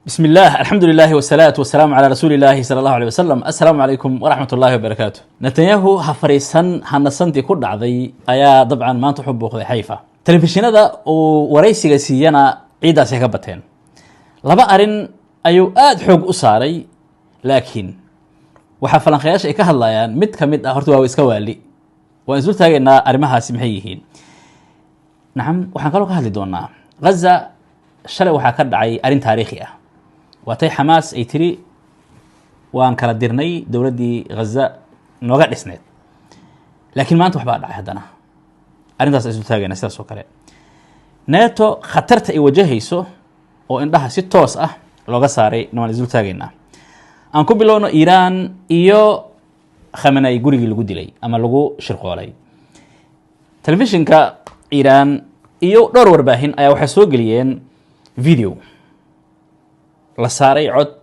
بسم الله، الحمد لله، والصلاة والسلام على رسول الله صلى الله عليه وسلم. السلام عليكم ورحمة الله وبركاته. Netanyahu ha fariisan hanasantii ku dhacday ayaa dabcan maanta wuxuu booqday Xayfa. Telefishinada uu waraysiga siiyana ciiddaasay ka bateen. Laba arin ayuu aada xoog u saaray, laakiin waxaa falanqayaasha ay ka hadlayaan mid ka mid ah horta waa iska waali. Waan isdul taagaynaa arrimahaasi maxay yihiin. Nacam, waxaan kaloo ka hadli doonaa Gaza. Shalay waxaa ka dhacay arrin taariikhi ah. Waatay Xamaas ay tiri waan kala dirnay dowladdii Ghaza nooga dhisneed, laakiin maanta waxbaa dhacay haddana. Arrintaas isdul taagayna. Sidaas oo kale NATO khatarta ay wajahayso oo indhaha si toos ah looga saaray na waan isdul taagaynaa. Aan ku bilowno Iiraan iyo Khamenei, gurigii lagu dilay ama lagu shirqoolay. Telefishinka Iiraan iyo dhowr warbaahin ayaa waxay soo geliyeen video la saaray cod.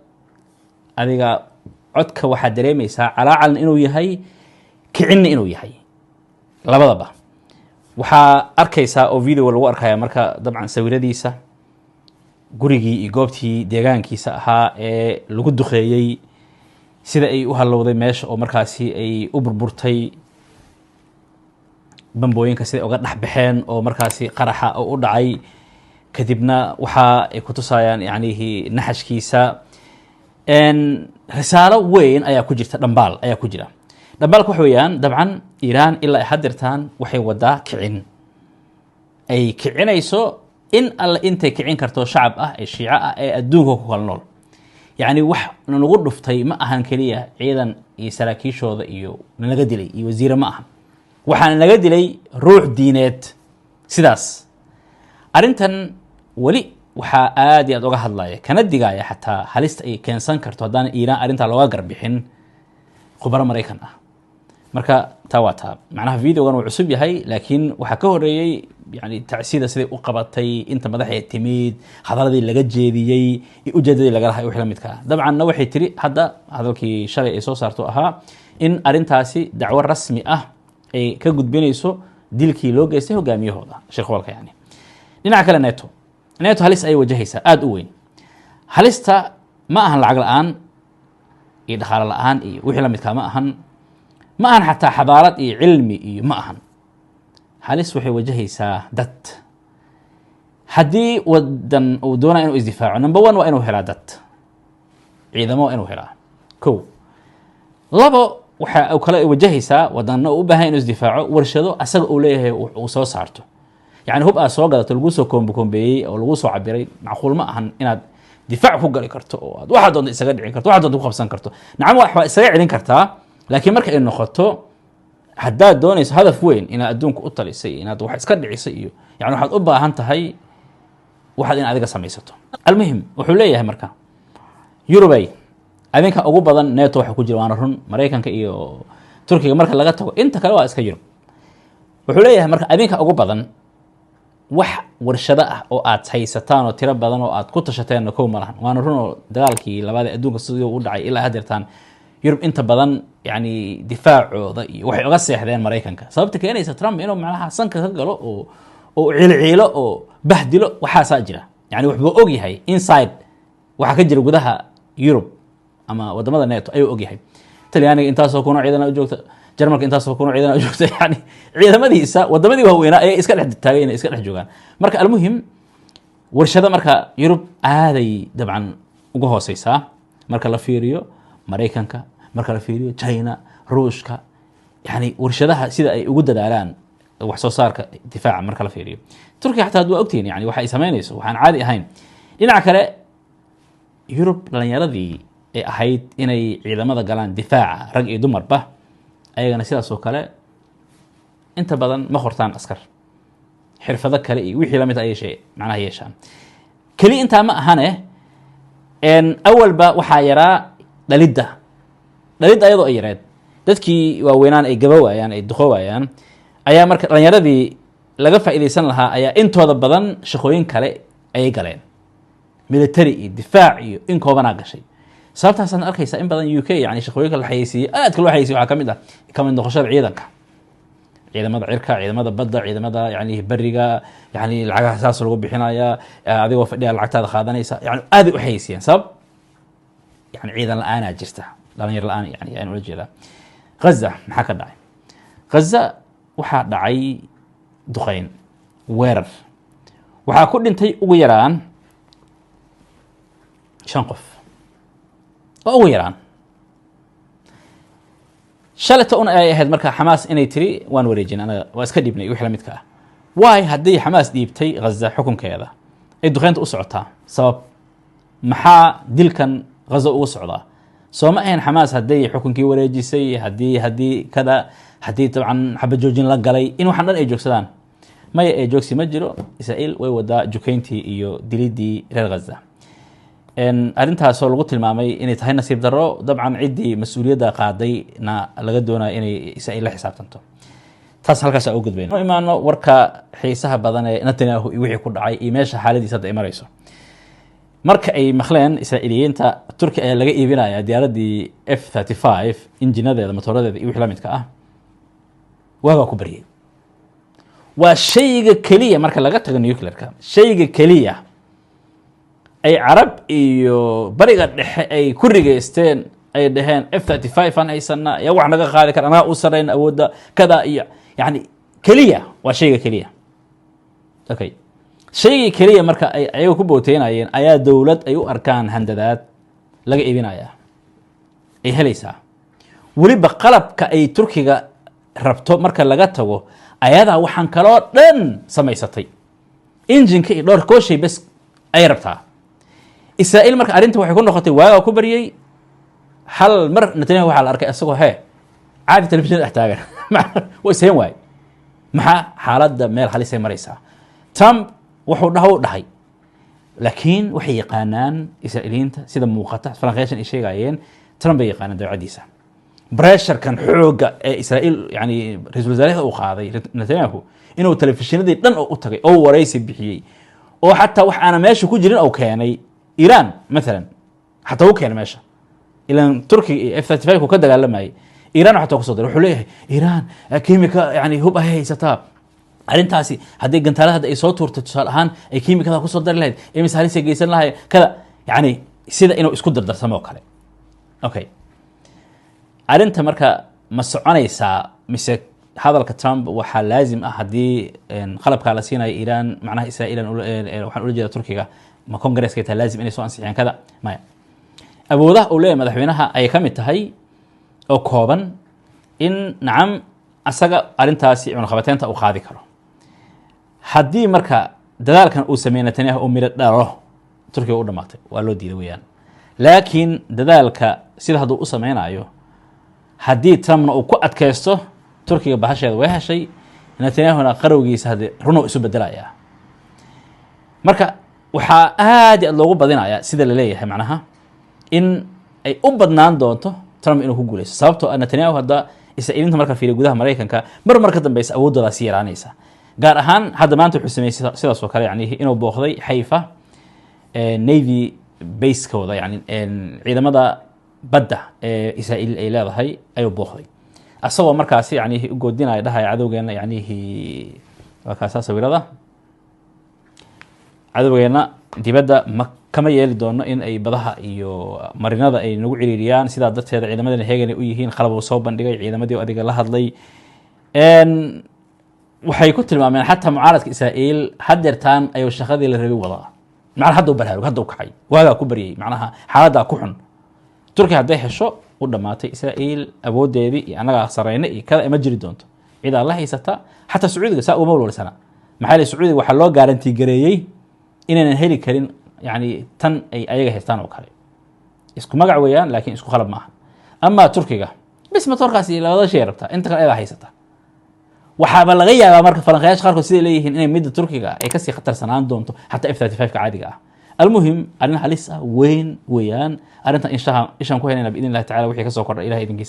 Adiga codka waxaad dareemaysaa calaacalna inuu yahay, kicinna inuu yahay, labadaba. Waxaa arkaysaa oo video lagu arkaya marka dabcan sawiradiisa gurigii iyo goobtii deegaankiisa ahaa ee lagu duqeeyey, sida ay u halowday meesha oo markaasi ay u burburtay, bambooyinka siday uga dhex baxeen oo markaasi qaraxa oo u dhacay. Kadibna waxa ay ku tusayaan yacnihi naxashkiisa. Risaalo weyn ayaa ku jirta, dhambaal ayaa ku jira. Dhambaalka waxa weeyaan dabcan Iiraan ilaa ay hadirtaan waxay wadaa kicin ay kicinayso in alle intay kicin karto shacab ah ee Shiico ah ee adduunka ku kala nool. Yacni wax nanagu dhuftay ma ahan keliya ciidan iyo saraakiishooda iyo nanaga dilay iyo wasiire ma ahan, waxaana naga dilay ruux diineed. Sidaas arrintan weli waxaa aad iyo aad uga hadlaya kana digaya xataa halista ay keensan karto haddaan Iiraan arrintaa looga garbixin khubaro Maraykan ah. Marka taa waa taa. Macnaha videogan wuu cusub yahay, laakiin waxaa ka horeeyey yani tacsida siday u qabatay, inta madaxee timid, hadaladii laga jeediyey iyo ujeedadii laga lahay, wixii la midka ah. Dabcanna waxay tiri hadda hadalkii shalay ay soo saarto ahaa in arrintaasi dacwo rasmi ah ay ka gudbinayso dilkii loo geystay hogaamiyahooda, shirqoolka. Yani dhinaca kale NATO halis ayay wajahaysaa aada u weyn. Halista ma ahan lacag la-aan iyo dhaqaalo la-aan iyo wixii la midkaa, ma ahan, ma ahan xataa xadaarad iyo cilmi iyo ma ahan. Halis waxay wajahaysaa dad. Haddii wadan uu doonaya inuu isdifaaco, number one waa inuu helaa dad, ciidamo waa inuu helaa. Ko labo, waxa uu kale wajahaysaa wadanna uu u baahan inuu isdifaaco warshado asaga uu leeyahay uu soo saarto. Yani hub aad soo gadato, lagu soo koombe koombeeyey oo lagu soo cabiray, macquul ma ahan inaad difaac ku gali karto oo aad waxaad doonto isaga dhicin karto, waxaad doonto ku qabsan karto. Nacam, wax waa isaga celin kartaa, laakiin marka ay noqoto haddaad doonayso hadaf weyn inaad adduunka u talisay, inaad wax iska dhicisay iyo yani waxaad u baahan tahay waxaad in adiga samaysato. Almuhim, wuxuu leeyahay marka Yurubay adinka ugu badan NATO waxa ku jira. Waana run, Maraykanka iyo Turkiga marka laga tago inta kale waa iska Yurub. Wuxuu leeyahay marka adinka ugu badan, wax warshado ah oo aad haysataan oo tiro badan oo aad ku tashateenna kow ma lahan. Waana run oo dagaalkii labaad ee adduunka sidii u dhacay ilaa hadeertaan Yurub inta badan yani difaacooda iyo waxay uga seexdeen Maraykanka. Sababta keenaysa Trump inuu macnaha sanka ka galo oo ciilciilo oo bahdilo waxaasaa jira. Yani wuxuu og yahay inside waxaa ka jira gudaha Yurub ama wadamada NATO ayuu og yahay. Talyaaniga intaasoo kunoo ciidana u joogta, Jarmalka intaasoo kunoo ciidana u joogta, yani ciidamadiisa wadamadii waaweynaa ayay iska dhex taagayn, iska dhex joogaan. Marka almuhim, warshado marka Yurub aaday dabcan uga hooseysaa marka la fiiriyo Maraykanka, marka la fiiriyo China, Ruushka, yani warshadaha sida ay ugu dadaalaan wax soo saarka difaaca marka la fiiriyo. Turkiga xataa waa ogtihiin, yani waxa ay samaynayso waxaan caadi ahayn. Dhinaca kale Yurub dhalinyaradii ay ahayd inay ciidamada galaan difaaca, rag iyo dumarba, ayagana sidaas oo kale inta badan ma qortaan askar, xirfado kale iyo wixii lamid ayay macnaha yeeshaan. Keli intaa ma ahane, awalba waxaa yaraa dhalidda. Dhalidda ayadoo ay yareed, dadkii waaweynaan ay gaba waayaan, ay duqo waayaan, ayaa marka dhalinyaradii laga faa'iidaysan lahaa ayaa intooda badan shaqooyin kale ayay galeen. Military iyo difaac iyo in koobanaa gashay. Sababtaasaad arkaysaa in badan UK yani shaqooyinka la xayeysiiyey, aadka loo xayeysiye, waxaa kamid ah kamid noqoshada ciidanka. Ciidamada cirka, ciidamada badda, ciidamada yani beriga, yani lacagaha saas lagu bixinaya, adigoo fadhiya lacagtaada qaadanaysa. Yani aaday u xayeysiiyaan. Sabab yani ciidan la-aanaa jirta, dhalinyar la-aan yani ayaan ula jeedaa. Gaza maxaa ka dhacay? Gaza waxaa dhacay duqeyn, weerar. Waxaa ku dhintay ugu yaraan shan qof oo ugu yaraan. Shalayta un ay ahayd marka Xamaas inay tiri waan wareejin, anaga waa iska dhiibnay, wixii la midka ah. Waay haddii Xamaas dhiibtay Ghaza xukunkeeda, ay duqeynta u socotaa, sabab maxaa dilkan Ghaza ugu socdaa? Soo ma ahayn Xamaas hadday xukunkii wareejisay, haddii kada, haddii dabcan xabad joojin la galay, in waxaan dhan ay joogsadaan? Maya, ee joogsi ma jiro. Israa'iil way wadaa jukeyntii iyo dilidii reer Ghaza. Arrintaasoo lagu tilmaamay inay tahay nasiib darro, dabcan ciddii mas-uuliyadda qaadayna laga doonayo inay Israa'iil la xisaabtanto. Taas halkaas u gudbayna. Imaano warka xiisaha badan ee Netanyahu iyo wixii ku dhacay iyo meesha xaaladiisa hadda ay marayso. Marka ay maqleen Israa'iiliyiinta Turki ayaa laga iibinaya diyaaraddii F-35, injinadeeda, matooradeeda iyo wixii la midka ah, waagaa ku baryay. Waa shayga keliya, marka laga tago nuclearka, shayga keliya ay Carab iyo Bariga Dhexe ay ku rigeysteen, ay dhaheen F-35 aan haysana, yaa wax naga qaadi kara, anaga u sarreyn awoodda kada iyo yani keliya, waa shayga keliya. Okay, shaygii keliya marka ay ayaga ku booteynayeen ayaa dowlad ay u arkaan handadaad laga iibinaya, ay helaysaa. Weliba qalabka ay Turkiga rabto marka laga tago, ayadaa waxaan kaloo dhan samaysatay, injinka iyo dhowr kooshay bes ay rabtaa Israa'iil. Marka arrinta waxay ku noqotay waagaa ku baryey. Hal mar Netanyahu waxaa la arkay isagoo hee caadi telefishin dhex taagan, waa isheen waay. Maxaa xaaladda meel halisay maraysaa? Trump wuxuu dhaha u dhahay, laakiin waxay yaqaanaan Israa'iiliyiinta, sida muuqata falanqeyaashan ay sheegayeen, Trump bay yaqaanaan dabeecadiisa. Pressurekan xoogga ee Israa'iil, yani ra-isul wasaaraha uu qaaday Netanyahu, inuu telefishinadii dhan oo u tagay oo waraysi bixiyey, oo xataa wax aana meesha ku jirin oo keenay, Iran mathalan xataa u keenay meesha, ilan Turkiga iyo F-35 ku ka dagaalamayay, Iran xataa kusoo diray. Wuxuu leeyahay Iran kimika, yani hub ay haysataa. Arrintaasi haddii gantaalada hadda ay soo tuurtay, tusaale ahaan, ay kiimikada kusoo dari lahayd, imise halisay geysan lahayd kada, yani sida inuu isku dardarsamo oo kale. Okay, arrinta marka ma soconaysaa mise hadalka Trump waxaa laazim ah haddii qalabkaa la siinayo Iran, macnaha Israa'iil, waxaan ula jeeda Turkiga, ma Congresska tahay laazim inay soo ansixiyaan kada? Maya, awoodaha uu leeyahay madaxweynaha ayay ka mid tahay oo kooban in nacam asaga arrintaasi cunaqabateynta uu qaadi karo. Haddii marka dadaalkan uu sameeyey Netanyahu uu miro dhalo, Turkiga u dhamaatay, waa loo diiday weeyaan. Laakiin dadaalka sida hadduu u sameynayo, haddii Trumpna uu ku adkaysto, Turkiga bahasheeda way heshay, Netanyahuna qarowgiisa haddii runuu isu bedelayaa. Marka waxaa aad iyo aad loogu badinayaa, sida laleeyahay, macnaha in ay u badnaan doonto Trump inuu ku guuleysto, sababtoo ah Netanyahu hadda Israa'iiliinta marka fiiriya gudaha Maraykanka mar mar ka dambeysa awooddoodaa sii yaraanaysa. Gaar ahaan hadda maanta wuxuu sameeyey sidaas oo kale, yani inuu booqday Xayfa navy basekooda, yani ciidamada badda ee Israa'iil ay leedahay ayuu booqday, asagoo markaasi yani u goodinaya, dhahaya cadowgeena, yanihi waa kaasaa sawirada, cadowgeena dibadda ma kama yeeli doono in ay badaha iyo marinada ay nagu ciriiriyaan. Sidaa darteeda ciidamadana heegan ay u yihiin. Qalab uu soo bandhigay, ciidamadii adiga la hadlay. Waxay ku tilmaameen xataa mucaaradka Israa'iil hadeertaan ayuu shaqadii la rabay wadaa, macnaha hadda u baraarug, hadda u kacay, waagaa ku baryay, macnaha xaaladdaa ku xun. Turkiya hadday hesho, u dhammaatay Israa'iil awooddeedii iyo annagaa sareyne iyo kada ma jiri doonto. Cidaa la haysata xataa Sacuudiga saa ugama walwalsana. Maxaa yeelay Sacuudiga waxaa loo guarantee gareeyey inaynan heli karin, yani tan ay ayaga haystaan oo kale. Isku magac weeyaan, laakiin isku qalab maaha. Amaa Turkiga bis matoorkaas iyo labada shay rabtaa, inta kale ayadaa haysata. Waxaaba laga yaabaa marka falanqayaasha qaarkood siday leeyihiin inay midda Turkiga ay kasii khatarsanaan doonto xataa F-35 ka caadiga ah. Almuhim, arrin halis ah weyn weeyaan arrintan. Inshaha ishaan ku haynayna biidn illahi tacala wixii kasoo kordha, Ilahay idinkiisa.